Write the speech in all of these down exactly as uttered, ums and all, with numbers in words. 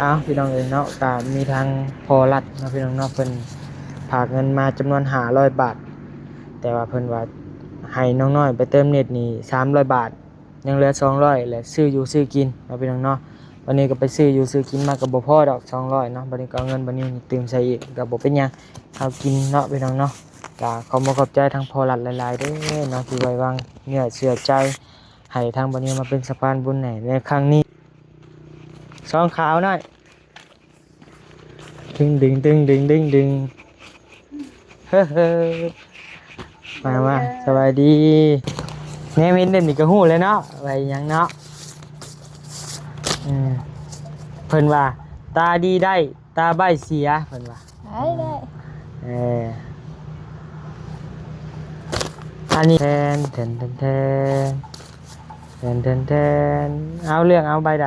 เอาพี่น้องเอ้ยเนาะ ก็มีทางพ่อรัฐเนาะพี่น้องเนาะ เพิ่นฝากเงินมาจำนวนห้าร้อยบาท แต่ว่าเพิ่นว่าให้น้องน้อยไปเติมเน็ตนี่สามร้อยบาท ยังเหลือสองร้อย และซื้ออยู่ซื้อกินเนาะพี่น้องเนาะ วันนี้ก็ไปซื้ออยู่ซื้อกินมาก็บ่พอดอกสองร้อยเนาะ บัดนี้ก็เอาเงินบัดนี้นี่เติมใส่อีกก็บ่เป็นหยัง เอากินเนาะพี่น้องเนาะ ก็ขอบอกขอบใจทางพ่อรัฐหลายๆเด้อเนาะ ที่ไว้วางเนื้อเชื่อใจ ให้ทางบัดนี้มาเป็นสะพานบุญให้ในครั้งนี้ สองขาวหน่อย ดึงดึงดึงดึงดึงดึง เฮ้อเฮ้อ มามา สบายดี แนมเห็นแบบนี้ก็ฮู้แล้วเนาะ ว่าอิหยังเนาะ อืม เพิ่นว่า ตาดีได้ ตาใบ้เสีย เพิ่นว่า ได้ได้ เออ อันนี้แทน แทน แทน แทน แทน แทน แทน เอาเรื่อง เอาใบใด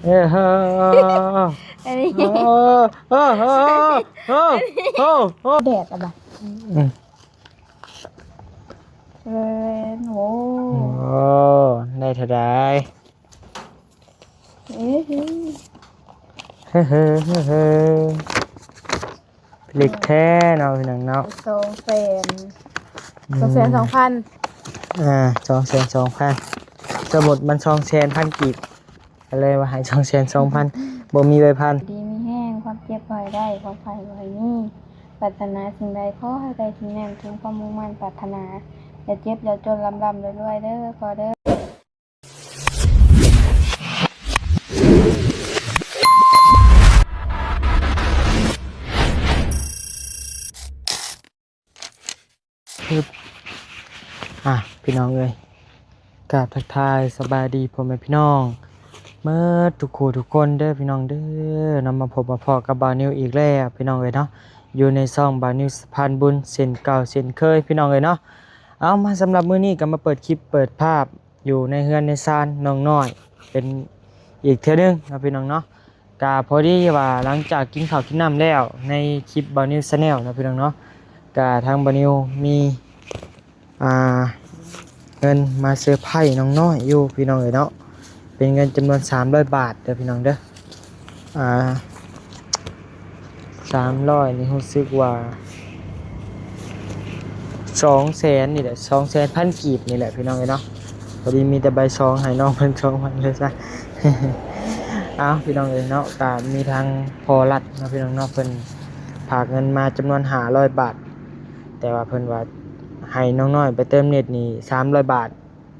เออ เฮ้อ อันนี้ เออ เออ เออ เออ เออ เออ แดดอะบ่ะ อืม เวนโอ้ โอ้ ได้เท่าใด เอ๊ะ เฮ้อ เฮ้อ เฮ้อ เฮ้อ เล็กแท้เนาะพี่น้องเนาะ สองแสน อืม สองแสนสองพัน อ่า สองแสนสองพัน สมมุติมันสองแสนพันกีบ ก็เลยว่าให้สองแสนสองพัน บ่มีใบพัน ดีมีแฮง ความเจ็บบ่ให้ได้ ความไข้บ่ให้มี ปรารถนาสิ่งใดขอให้ได้สิ่งนั้น ถึงความมุ่งมั่นปรารถนา อย่าเจ็บอย่าจน ร่ำๆรวยๆเด้อพ่อเด้อ อ่ะ พี่น้องเอ้ย กราบทักทายสบายดีพ่อแม่พี่น้อง เมิดทุกคู่ทุกคนเด้อพี่น้องเด้อ เนาะ มาพบมาพ้อกับบ่าวนิวอีกแล้วพี่น้องเอ้ยเนาะ อยู่ในช่องบ่าวนิวสะพานบุญเช่นเก่าเช่นเคยพี่น้องเอ้ยเนาะ เอามาสำหรับมื้อนี้ก็มาเปิดคลิปเปิดภาพ อยู่ในเฮือนในซานน้องน้อยเป็นอีกเทื่อหนึ่งเนาะพี่น้องเนาะ ก็พอดีว่าหลังจากกินข้าวกินน้ำแล้วในคลิปบ่าวนิวแชนแนลเนาะพี่น้องเนาะ ก็ทางบ่าวนิวมี อ่า เงินมาเซอร์ไพรส์น้องน้อยอยู่พี่น้องเอ้ยเนาะ เป็นเงินจำนวนสามร้อยบาทเด้อพี่น้องเด้อ อ่า สามร้อยนี่รู้สึกว่า สองแสนนี่แหละ สองแสนพันกีบนี่แหละพี่น้องเอ้ยเนาะ พอดีมีแต่ใบซองให้น้องเพิ่นสองพันเลยซะ เอาพี่น้องเอ้ยเนาะ ก็มีทางพ่อรัฐเนาะพี่น้องเนาะ เพิ่นฝากเงินมาจำนวนห้าร้อยบาท แต่ว่าเพิ่นว่าให้น้องน้อยไปเติมเน็ตนี่สามร้อยบาท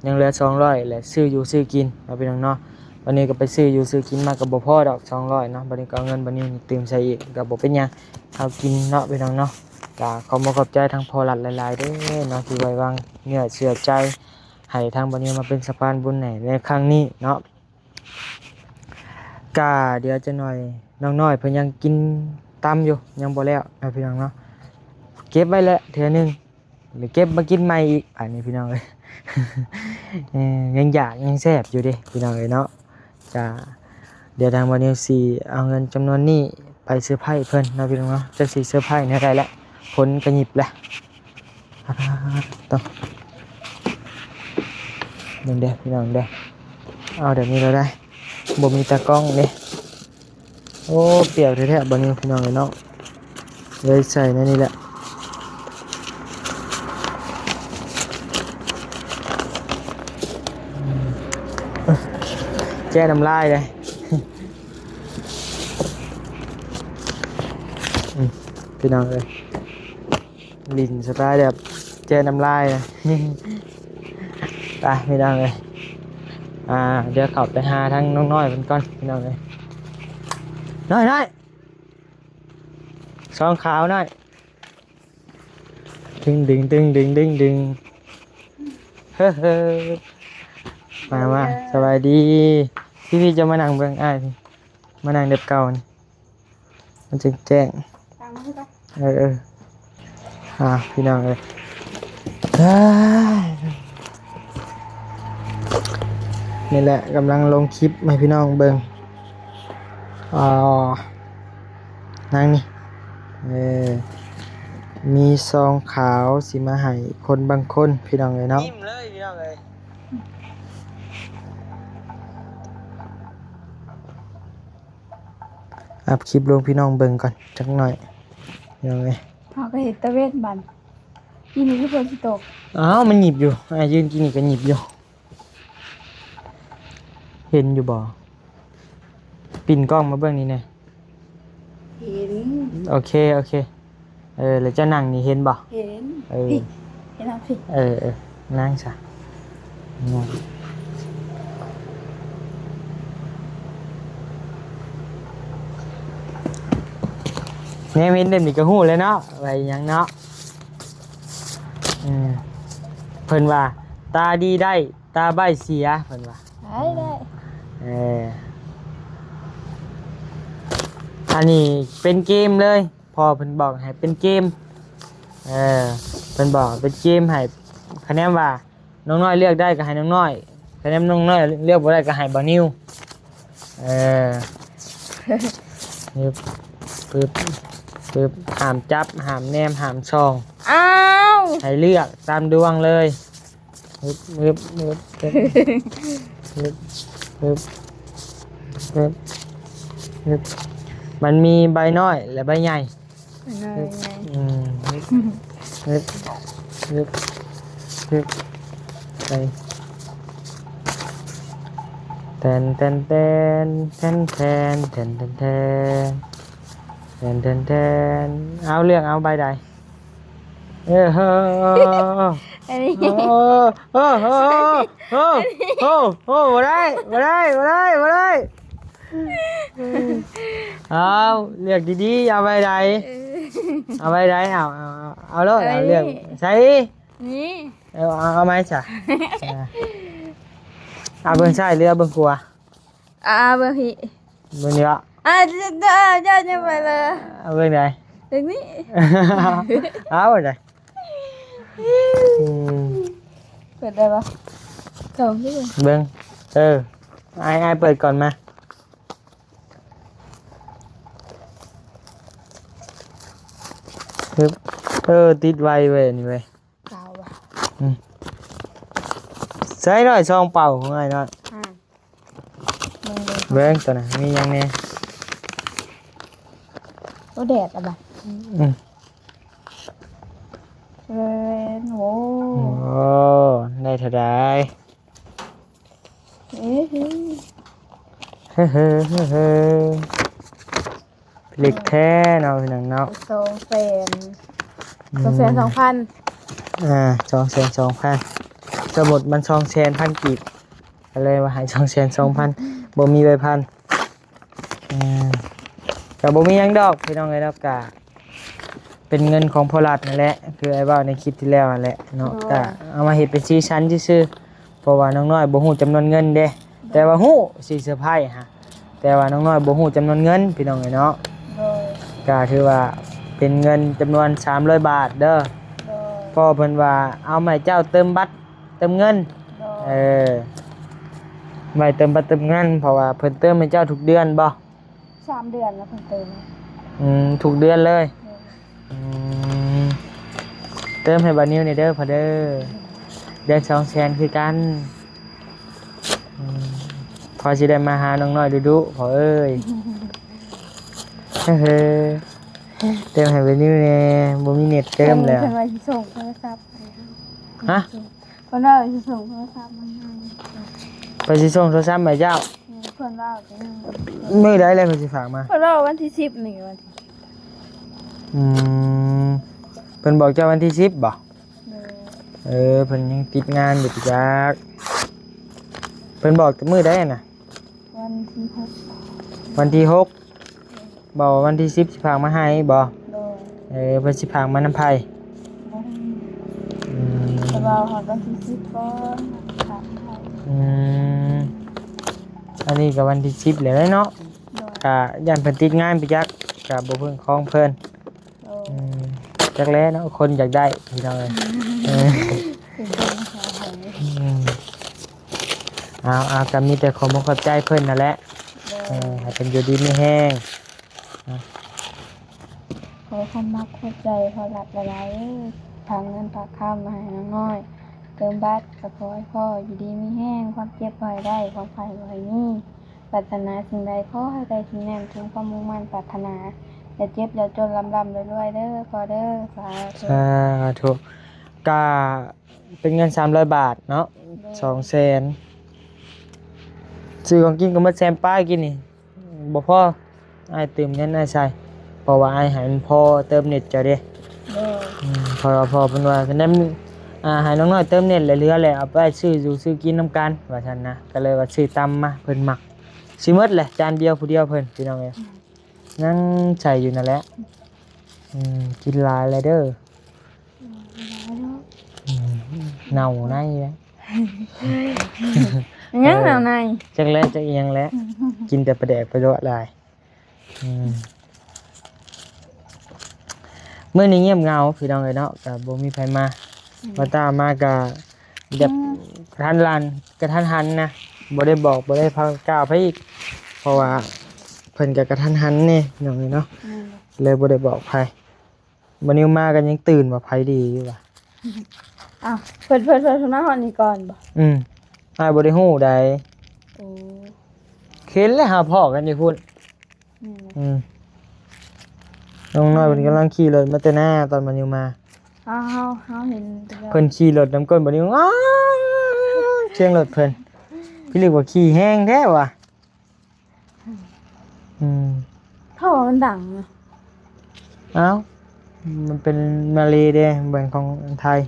ยังเหลือสองร้อย และซื้ออยู่ซื้อกินเนาะพี่น้องเนาะ วันนี้ก็ไปซื้ออยู่ซื้อกินมาก็บ่พอดอกสองร้อยเนาะ บัดนี้ก็เอาเงินบัดนี้นี่เติมใส่อีกก็บ่เป็นหยัง เอากินเนาะพี่น้องเนาะ ก็ขอบอกขอบใจทางพ่อรัฐหลายๆเด้อเนาะ ที่ไว้วางเนื้อเชื่อใจ ให้ทางบ่าวนิวมาเป็นสะพานบุญให้ในครั้งนี้เนาะ ก็เดี๋ยวจะหน่อยน้องน้อยเพิ่นยังกินตำอยู่ ยังบ่แล้วเนาะพี่น้องเนาะ เก็บไว้แล้วเทื่อหนึ่ง เดี๋ยวเก็บมากินใหม่อีก อันนี้พี่น้องเอ้ย เอ่อ ยังอยากยังแซ่บอยู่เด้พี่น้องเอ้ยเนาะ จ้า เดี๋ยวทางบ่าวนิวสิเอาเงินจำนวนนี้ไปเซอร์ไพรส์เพิ่นเนาะพี่น้องเนาะ จักสิเซอร์ไพรส์แนวใดละ ฝนก็หยิบละ อ่า ต้อง เบิ่งเด้อพี่น้องเด้อ เอาแบบนี้เราได้ บ่มีตากล้องเด้ โอ้ เปรียวแท้ๆ บ่าวนิวพี่น้องเอ้ยเนาะ เลยใส่ในนี่แหละ แจ้น้ำลายเลย อืม พี่น้องเอ้ย ลิ้นสไตล์แบบแจ้น้ำลายนะ ไปพี่น้องเอ้ย อ่า เดี๋ยวเข้าไปหาทางน้องน้อยเพิ่นก่อนพี่น้องเอ้ย น้อยน้อย สองขาวน้อย ดึงดึงดึงดึงดึงดึง เฮ้อเฮ้อ มามา สบายดี พี่พี่จะมานั่งเบิ่งอ้ายพี่ มานั่งแบบเก่านี่ มันจึงแจ้ง ตามมาคือกัน เออเออ อ่า พี่น้องเอ้ย อ้าย นี่แหละ กำลังลงคลิปให้พี่น้องเบิ่ง อ๋อ นั่งนี่ เออ มีซองขาวสิมาให้คนบางคน พี่น้องเอ้ยเนาะ ยิ้มเลยพี่น้องเอ้ย เ อัพคลิปลงพี่น้องเบิ่งก่อนจักหน่อย พี่น้องเอ้ย เฮาก็เฮ็ดตะเวนบัด อีนี่คือฝนสิตก อ้าว มันหยิบอยู่ อ่า ยืนกินนี่ก็หยิบอยู่ เห็นอยู่บ่ ปิ้นกล้องมาเบิ่งนี่แน่ เห็น โอเค โอเค เออ แล้วเจ้านั่งนี่เห็นบ่ เห็น เออ พี่ เห็นแล้วพี่ เออ เออ นั่งซะ นั่ง แนมเห็นแบบนี้ก็ฮู้แล้วเนาะ ว่าอิหยังเนาะ อืม เพิ่นว่า ตาดีได้ ตาใบ้เสีย เพิ่นว่า ได้ ได้ เออ อันนี้เป็นเกมเลย พ่อเพิ่นบอกให้เป็นเกม เออ เพิ่นบอกเป็นเกมให้ คะแนนว่า น้องน้อยเลือกได้ก็ให้น้องน้อย คะแนนน้องน้อยเลือกบ่ได้ก็ให้บ่าวนิว เออ ปึ๊บ ปึ๊บ ปึ๊บ ห้ามจับ ห้ามแนม ห้ามส่อง อ้าว ให้เลือกตามดวงเลย ปึ๊บ ปึ๊บ ปึ๊บ ปึ๊บ ปึ๊บ ปึ๊บ ปึ๊บ มันมีใบน้อยและใบใหญ่ ใบน้อย ปึ๊บ ใบใหญ่ อืม ปึ๊บ ปึ๊บ ปึ๊บ ปึ๊บ ไป แทน แทน แทน แทน แทน แทน แทน แทน แทน แทน แทน เอา เลือกเอาใบใด เออ เฮ้อ อันนี้ เออ เออ เออ เออ เออ เออ บ่ได้ บ่ได้ บ่ได้ บ่ได้ เอา เลือกดีๆ เอาใบใด เออ เอาใบใด เอา เอา เอา เอาโลด เอา เอา เลือก นี่ ใส่ นี่ เอา เอา เอาไม้จ้ะ อ่า เอาเบิ่งซ้ายหรือเอาเบิ่งขวา อ่า เบิ่งพี่ เบิ่งนี่ละ อ่า เดี๋ยว เดี๋ยว เดี๋ยวไปเลย เอาเบิ่งใด เบิ่งนี่ เอาเบิ่งใด อืม เปิดได้ปะ เข้าที่เบิ่ง เบิ่ง เออ อ้าย อ้ายเปิดก่อนมา ปึ๊บ เออ ติดไวเว้ย อันนี้เว้ย กาวอะ อืม ใส่หน่อย ซองเป่าของอ้ายหน่อย อ่า เบิ่ง เบิ่ง เบิ่งตัวน่ะ มีหยังแน่ โอ้ แดดอะบัด อืม เอ้ย โอ้ โอ้ ได้เท่าใด เอ้ย เฮ้อ เฮ้อ เฮ้อ เฮ้อ เล็กแท้เนาะพี่น้องเนาะ สองแสน อืม สองแสนสองพัน อ่า สองแสนสองพัน สมมุติมันสองแสนพันกีบ ก็เลยว่าให้สองแสนสองพัน บ่มีใบพัน อ่า ก็บ่มีหยังดอกพี่น้องเอ้ยเนาะ ก็เป็นเงินของพ่อรัฐนั่นแหละ คืออ้ายเว้าในคลิปที่แล้วนั่นแหละเนาะ โดย ก็เอามาเฮ็ดเป็นสีสันซื่อๆ เพราะว่าน้องน้อยบ่ฮู้จำนวนเงินเด้ แต่ว่าฮู้สิเซอร์ไพรส์ฮะ แต่ว่าน้องน้อยบ่ฮู้จำนวนเงินพี่น้องเอ้ยเนาะ โดย ก็ถือว่าเป็นเงินจำนวนสามร้อยบาทเด้อ โดย พ่อเพิ่นว่าเอามาให้เจ้าเติมบัตรเติมเงิน โดย เออ ไว้เติมบัตรเติมเงิน เพราะว่าเพิ่นเติมให้เจ้าทุกเดือนบ่ สามเดือนแล้วเพิ่นเติม อืม ทุกเดือนเลย โดย อืม เติมให้บ่าวนิวแหน่เด้อพ่อเด้อ เดือนสองแสนคือกัน อืม พ่อสิได้มาหาน้องน้อยดุๆ พ่อเอ้ย เฮ้อ เติมให้บ่าวนิวแหน่ บ่มีเน็ตเติมแล้ว เพิ่นว่าสิส่งโทรศัพท์ให้ ฮะ เพิ่นว่าสิส่งโทรศัพท์มาให้ เพิ่นสิส่งโทรศัพท์มาให้เจ้า เพิ่นว่าจั่ง มื้อใดแล้วเพิ่นสิฝากมา เพิ่นว่าวันที่สิบนี่ วันที่ อืม เพิ่นบอกเจ้าวันที่สิบบ่ โดย เออ เพิ่นยังติดงานอยู่ติจัก เพิ่นบอกแต่มื้อใดน่ะ วันที่หก วันที่หก บอกว่าวันที่สิบสิฝากมาให้บ่ โดย เออ เพิ่นสิฝากมานำไผ บ่ฮู้ อืม แต่ว่าฮอดวันที่สิบก่อน ฝากมาให้ อืม อันนี้ก็วันที่สิบแล้วเนาะ โดย ก็ย้านเพิ่นติดงานไปจัก ก็บ่เพิ่งของเพิ่น โอ้ อืม จักแหละเนาะ คนอยากได้พี่น้องเอ้ย เออ เป็นคนขอหวย อืม เอา เอา ก็มีแต่ขอบอกขอบใจเพิ่นนั่นแหละ โดย เออ ให้เพิ่นอยู่ดีมีแฮง ขอความมักขอบใจพ่อรัฐหลายๆ เด้อ ฝากเงินฝากคำมาให้น้องน้อย เติมบัตรก็ขอให้พ่ออยู่ดีมีแฮง ความเจ็บบ่ให้ได้ ความไข้บ่ให้มี ปรารถนาสิ่งใดขอให้ได้สิ่งนั้น สมความมุ่งมั่นปรารถนา อย่าเจ็บอย่าจน ร่ำร่ำรวยรวยเด้อพ่อเด้อ สาธุ สาธุ ก็เป็นเงินสามร้อยบาทเนาะ สองแสน ซื้อของกินก็หมดแสนปลายกินนี่ บ่พอ อ้ายเติมเงินอ้ายใส่ เพราะว่าอ้ายให้มันพอเติมเน็ตเจ้าเด้ โดย อืม เพราะว่าพ่อเพิ่นว่า คันนั้น อ่า ให้น้องน้อยเติมเน็ตแล้วเหลือแล้วเอาไปซื้ออยู่ซื้อกินนำกัน ว่าซั่นนะ ก็เลยว่าซื้อตำมา เพิ่นมัก สิหมดแหละ จานเดียวผู้เดียวเพิ่น พี่น้องเอ้ย ยังใส่อยู่นั่นแหละ อืม กินหลายแล้วเด้อ อืม เน่าในแล้ว ยังหนาวใน จักแล้วจักอีหยังแล้ว กินแต่ปลาแดกปลาเดาะหลาย อืม มื้อนี้เงียบเหงาพี่น้องเอ้ยเนาะ ก็บ่มีไผมา มาตามมาก็แบบ กระทันรัน กระทันหันนะ บ่ได้บอก บ่ได้พากล่าวไผอีก เพราะว่าเพิ่นก็กระทันหันแน่พี่น้องเอ้ยเนาะ อืม เลยบ่ได้บอกไผ บ่นิวมาก็ยังตื่นว่าไผดีอยู่ว่ะ อ้าว เพิ่น เพิ่น เพิ่น เพิ่นมาฮอดนี่ก่อนบ่ อืม อ้ายบ่ได้ฮู้ใด โอ้ เห็นแล้วหาพ้อกันอยู่พุ้น อืม อืม น้องน้อยเพิ่นกำลังขี่รถมาแต่หน้าตอนบ่นิวมา เฮา เฮา เฮาเห็นแต่ว่า เพิ่นขี่รถนำก้นบ่นิว อ้าว เสียงรถเพิ่น พี่ลึกว่าขี่แฮงแท้ว่ะ อืม เขาว่ามันดังนะ เอ้า มันเป็นมาเลย์เด้ เหมือนของไทย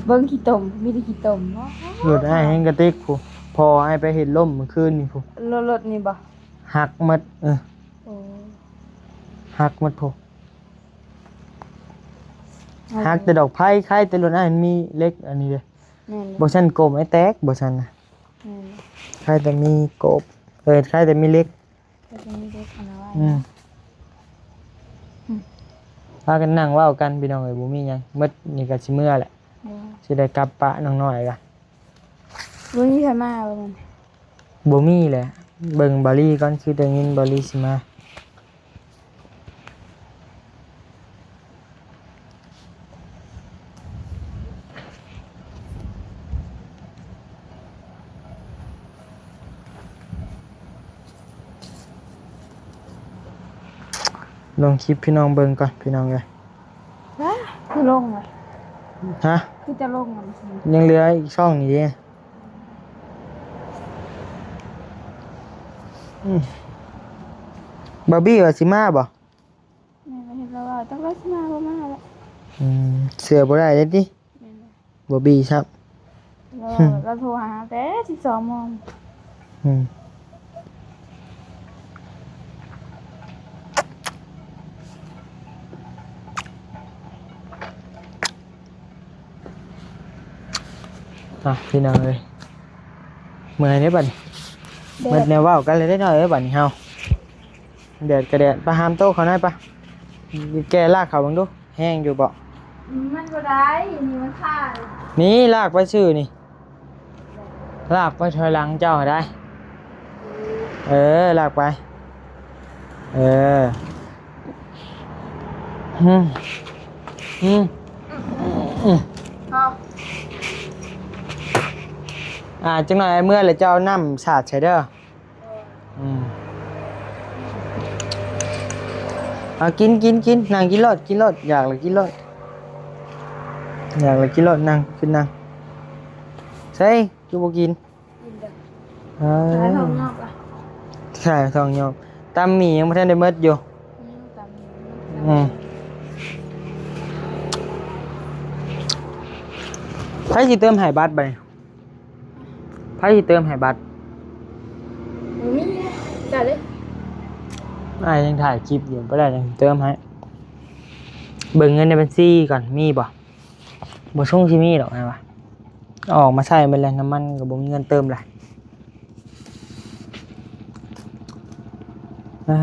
เบิ่งขี้ตม มีแต่ขี้ตมเนาะ รถอ้ายแฮงกระติกพุ้น พออ้ายไปเห็นล้มเมื่อคืนนี่พุ้น รถ รถนี่บ่ หักหมด เออ โอ้ หักหมดพุ้น หักแต่ดอกไผ่ ไข่แต่รถอ้ายมันมีเหล็กอันนี้เด้ แม่น บ่ซั่นโกบไอ้แตก บ่ซั่นนะ แม่น ไข่แต่มีโกบ เออ ไข่แต่มีเหล็ก ก็จะมีเด็กเอามาไว้ อืม พากันนั่งเว้ากันพี่น้องเอ้ย บ่มีหยัง หมดนี่ก็สิเมือแหละ โอ้ สิได้กลับปะน้องน้อยกะ บ่มีใครมาบ่มัน บ่มีแหละ เบิ่งบาลีก่อน คือได้ยินบาลีสิมา ลงคลิปพี่น้องเบิ่งก่อนพี่น้องเอ้ย ฮะ คือลงอ่ะ ฮะ คือจะลงอ่ะ ยังเหลืออีกช่องนี้เด้ อืม บาร์บี้ว่าสิมาบ่ แม่ก็เห็นแล้วว่าต้องได้สิมาบ่มาแล้ว อืม เชื่อบ่ได้เด้ติ แม่นบ่ บาร์บี้ซับ แล้วเราโทรหาแต่สิบสองโมง อืม อ่ะพี่น้องเอ้ย เมื่อยเด้บัดนี้ แดด เมื่อยแนวเว้ากันเลยได้หน่อยเอ้ยบัดนี้เฮา แดดกะแดด ไปหามโต๊ะเขาหน่อยปะ แกลากเขาเบิ่งดู แห้งอยู่บ่ มันบ่ได้นี่มันขาด นี่ลากไปซื่อนี่ ลากไปถอยหลังเจ้าได้ เออ ลากไป เออ อืม อืม อืม เอา อ่า จังหน่อยเมื่อแล้วเจ้าเอาน้ำสาดใส่เด้อ อืม เอากินกินกิน นั่งกินโลด กินโลด อยากเลยกินโลด อยากเลยกินโลด นั่ง ขึ้นนั่ง ใส่ คือบ่กิน กินเด้อ เออ ขายของนอกอ่ะ ใช่ทองยอม ตำหมี่ยังบ่ทันได้หมดอยู่ อืมตำหนิ อืม ไผสิเติมให้บัตรบัดนี้ ไผสิเติมให้บัตร บ่มีจ่ายเลย อ้ายยังถ่ายคลิปอยู่ บ่ได้ยังเติมให้ เบิ่งเงินในบัญชีก่อน มีบ่ บ่ส่งสิมีดอกนะวะ เอาออกมาใช้หมดแล้ว น้ำมันก็บ่มีเงินเติมละ อ่า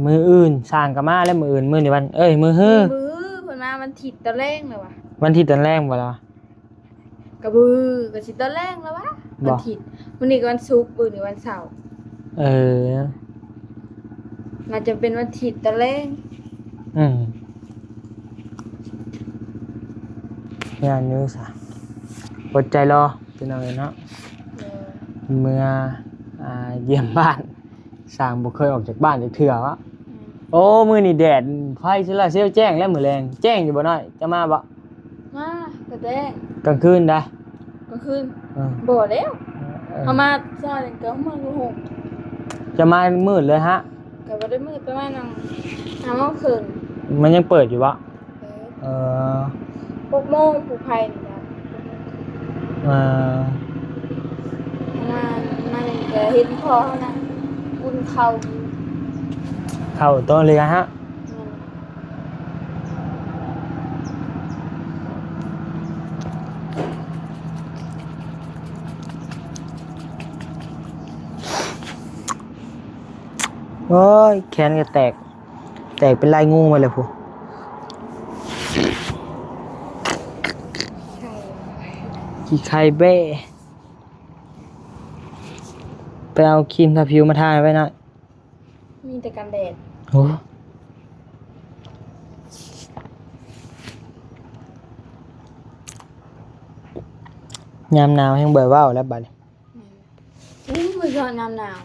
มื้ออื่น สร้างก็มาแล้ว มื้ออื่น มื้อนี้วัน เอ้ย มื้อฮื้อ มื้อเพิ่นมาวันอาทิตย์ตอนแลงแล้ววะ วันอาทิตย์ตอนแลงบ่ล่ะวะ กะบือก็สิตอนแลงแล้ววะ บ่ วันอาทิตย์ มื้อนี้ก็วันศุกร์ มื้อนี้วันเสาร์ เออ น่าจะเป็นวันอาทิตย์ตอนแลง อืม งานอยู่ซะ อดใจรอ พี่น้องเอ้ยเนาะ เออ เมื่อ อ่า เยี่ยมบ้าน สร้างบ่เคยออกจากบ้านจักเทื่อวะ อืม โอ้ มื้อนี้แดด ไฟโซลาร์เซลล์แจ้งแล้วมื้อแลง แจ้งอยู่บ่น้อย จะมาบ่ มา ก็แจ้ง กลางคืนได้ กลางคืน เออ บ่แล้ว เออ เฮามาซอยก็มื้อหก จะมามืดเลยฮะ ก็บ่ได้มืด ประมาณนั้น ห้าโมงครึ่ง มันยังเปิดอยู่บ่ เออ เออ หกโมง ผู้ภัยนี่นะ เออ มา มานี่ก็เห็นพ่อเขานะ อุ่นข้าวอยู่ ข้าวต้นเรือฮะ แม่น โอ้ย แขนก็แตก แตกเป็นลายงูมาเลยพู้น ขี้ไข่แบ้ ไปเอาครีมทาผิวมาทาไว้หน่อย มีแต่กันแดด โอ้ ยามหนาวแฮงบ่อยเว้าแล้วบัดนี้ อืม มื้อก่อนยามหนาว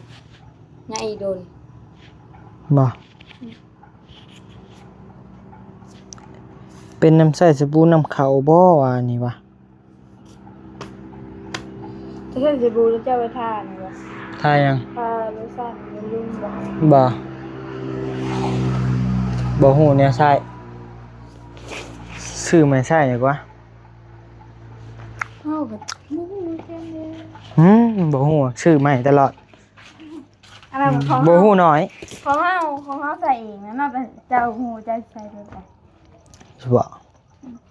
ยามอีโดน บ่ อืม เป็นน้ำใส่สบู่น้ำเขาบ่ว่านี่วะ จะใส่สบู่แล้วเจ้าไปทานี่วะ ทาหยัง ทาโลชั่นบำรุงบ่ บ่ บ่ฮู้แนวใส่ ซื้อใหม่ใส่ดีกว่า เฮาก็บ่ฮู้คือกันเด้ อืม บ่ฮู้ ซื้อใหม่ตลอด อันนั้นของ บ่ฮู้น้อย ของเฮา ของเฮาใส่เองนะเนาะ แต่เจ้าฮู้เจ้าใส่ไปไป สิบ่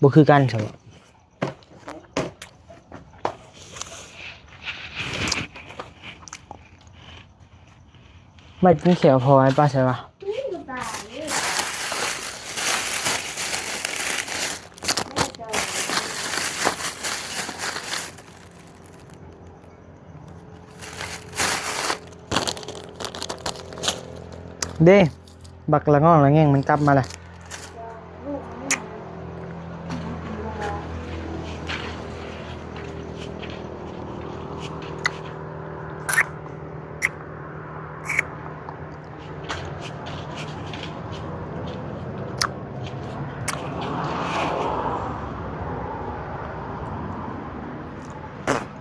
บ่คือกันซะบ่ ไม่กินเขียวพอไอ้ป้าใช่ปะ เด้ บักละง่องละแง่งมันกลับมาเลย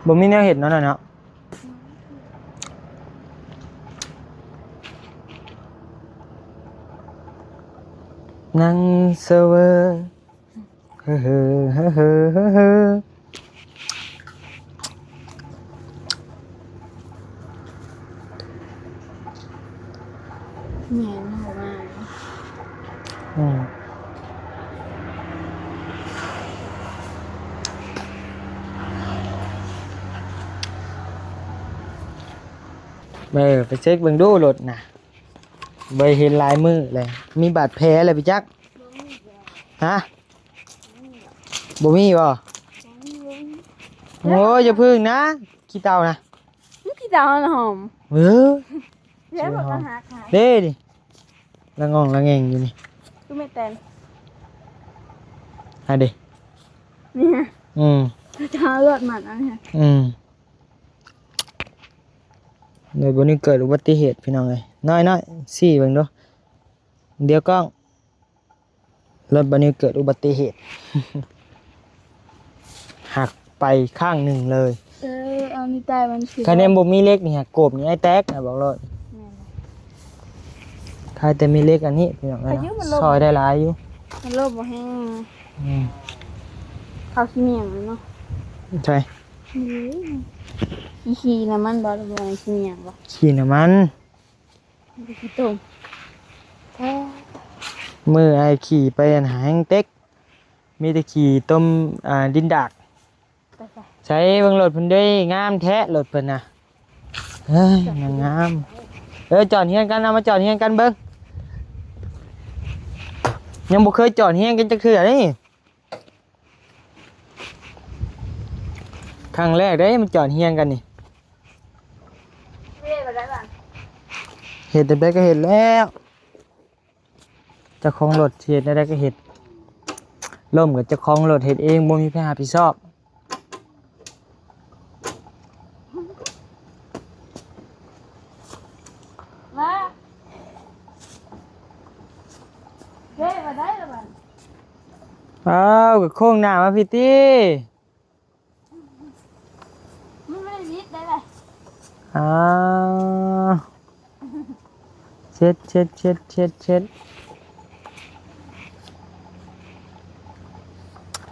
บ่มีแนวเฮ็ดเนาะ เนาะ นั่งเซอเวอร์ เฮ้อเฮ้อเฮ้อเฮ้อเฮ้อเฮ้อ แหงนออกมา อืม เออ ไปเช็คเบิ่งดูรถน่ะ บ่เห็นหลายมื้อเลย มีบาดแผลอะไรไปจัก ฮะ บ่มีบ่ โอ้ย อย่าพึ่งนะ ขี้เต่านะ มันขี้เต่าหอม เออ แล้วมันก็หาขาย เด้ดิ ละง่องละแง่งอยู่นี่ คือแม่แตน อ่ะเด้ นี่ฮะ อืม จะเอารถมันเอาเนี่ย อืม โดยบ่นี้เกิดอุบัติเหตุพี่น้องเอ้ย น้อยๆ สี่เบิ่งดู เดี๋ยวกล้อง รถบ่นี้เกิดอุบัติเหตุ หักไปข้างหนึ่งเลย เออ เอานี่ตายมันสิ คะแนนบ่มีเหล็กนี่หักโกบนี่ไอ้แตกนะบอกเลย แม่น ใครแต่มีเหล็กอันนี้พี่น้องเอ้ย พายุมันลม ซอยได้หลายอยู่ มันลมบ่แห้ง อืม เขาขี้เหนียงเลยเนาะ ใช่ อืม ขี้น้ำมันบ่ หรือว่าขี้เหนียงบ่ ขี้น้ำมัน มันก็ขี้ต้ม มื้อไอ้ขี่ไปอันหาแฮงเต็ก มีแต่ขี่ต้ม อ่า ดินดาก ไปจ้ะ ใช้เบิ่งรถเพิ่นเด้ งามแท้รถเพิ่นน่ะ เฮ้ย งามๆ เออ จอดเฮียงกัน เอามาจอดเฮียงกันเบิ่ง ยังบ่เคยจอดเฮียงกันจักเทื่อนี่ ครั้งแรกเด้ มันจอดเฮียงกันนี่ เฮ็ดได้บ่ เฮ็ดได้ก็เฮ็ดแล้ว เจ้าของรถสิเฮ็ดได้ก็เฮ็ด ล้มกับเจ้าของรถเฮ็ดเอง บ่มีไผรับผิดชอบ เ ไปได้แล้วบัด อ้าวก็โค้งหน้ามาพี่ตี้ มันไม่ได้วิดได้เลย อ้าวเช็ดเช็ดเช็ดเช็ดเช็ด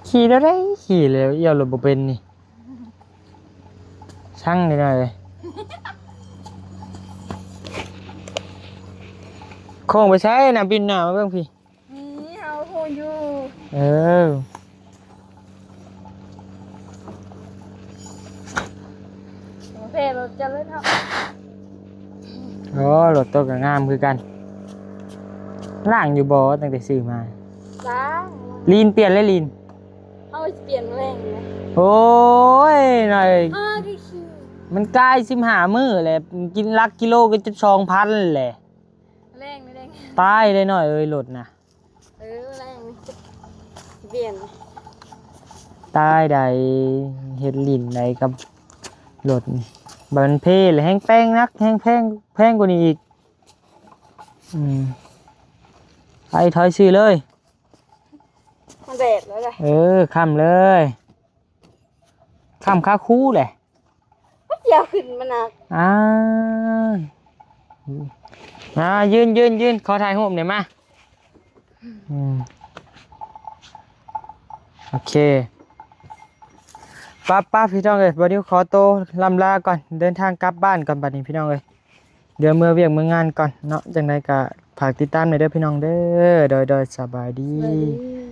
ขี่แล้วได้ขี่เลยเอี่ยวรถบ่เป็นนี่ช่างเลยหน่อยเลยโค้งไปใช้นะบินหน้ามาเบิ่งพี่ นี่เอาโหอยู่ เออ โอเครถจะเล่นเนาะ อ๋อรถโตก็งามคือกันล่างอยู่บ่ตั้งแต่ซื้อมา ล้าง ลีนเปลี่ยนเลยลีน เอาไปเปลี่ยนแรงเลย โอ้ยหน่อย อ้าที่ขี่ มันกลายสิบห้ามื้อแหละกินลักกิโลก็จะสองพันแหละ แรงไม่แรง ตายเลยหน่อยเอ้ยรถนะ เออแรงเปลี่ยน ตายใดเฮ็ดลินใดกับรถนี่บัดมันเพเลยแห้งแพงนักแห้งแพงแพงกว่านี้อีก อืมไปถอยซื้อเลย มันแดดแล้วเลย เออค่ำเลยค่ำค่าคู่แหละ เดี๋ยวขึ้นมาหนัก อ่าอ่ายืนยืนยืนขอถ่ายรูปหน่อยมาอืมโอเคป้าป้าพี่น้องเอ้ยวันนี้ขอโตวล่ำลาก่อนเดินทางกลับบ้านก่อนบัดนี้พี่น้องเอ้ยเดี๋ยวเมือเวียกเมืองานก่อนเนาะจังใดก็ฝากติดตามหน่อยเด้อพี่น้องเด้อโดยโดยสบายดี สวัสดี